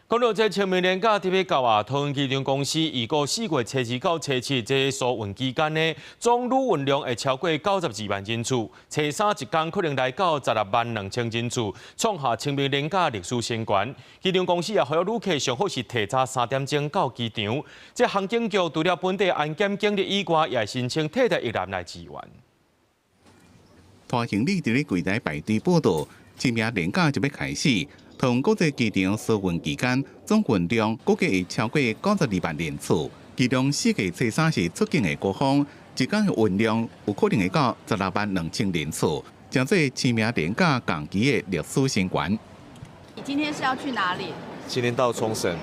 講到這清明連假特別到啊，桃園機場公司預估4月初2到初七這疏運期間呢，總旅運量會超過92萬人次，初三一工可能來到16萬2千人次，創下清明連假歷史新高。機場公司也呼籲旅客上好是提早3點鐘到機場。這航警局除了本地安檢警力以外，也申請替代役男來支援。拖行李佇咧櫃台排隊報到，清明連假就欲開始。桃園國際機場疏運期間總運量估計會超過92萬人次，其中4月初三是出境的高峰，一工的運量有可能會到16萬2千人次，成做清明連假同期的歷史新高。你今天是要去哪裡？今天到沖繩。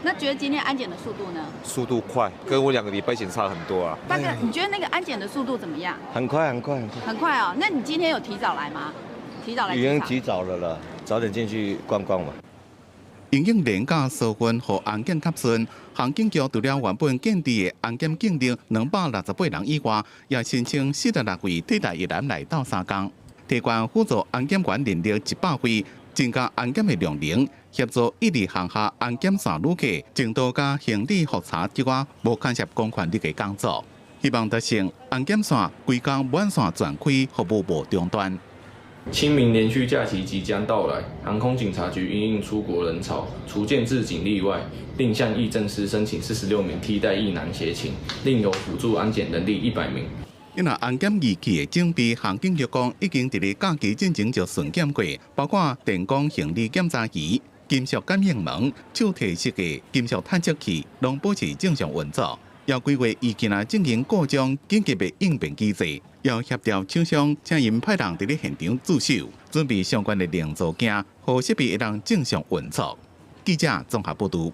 那覺得今天安檢的速度呢？速度快，跟我2個禮拜前差很多啊。大哥，你覺得那個安檢的速度怎麼樣？很快，很快，很快。很快哦。那你今天有提早來嗎？提早來？已經提早了啦，早點進去逛逛嘛。因應連假疏運予安檢較順，航警局除了原本建置的安檢警力268人以外，也申請46位替代役男來鬥相共，提懸輔助安檢員人力100位，增加安檢的量能，協助一二航廈安檢線旅客證照佮行李複查之外，無牽涉公權力的工作，希望達成安檢線規工滿線全開，服務無中斷。清明連續假期即將到來，航空警察局因應出國人潮，除建置警力外，另向役政司申請46名替代役男協勤，另有輔助安檢人力100名。因為安檢儀器的準備，航警局講已經佇咧假期進前就巡檢過，包括電光行李檢查儀、金屬感應門、手提式的金屬探測器，攏保持正常運作。要規劃預見啊進行故障緊急的應變機制，要協調廠商，請𪜶派人佇咧現場駐守，準備相關的零組件，予設備會當正常運作。記者綜合報導。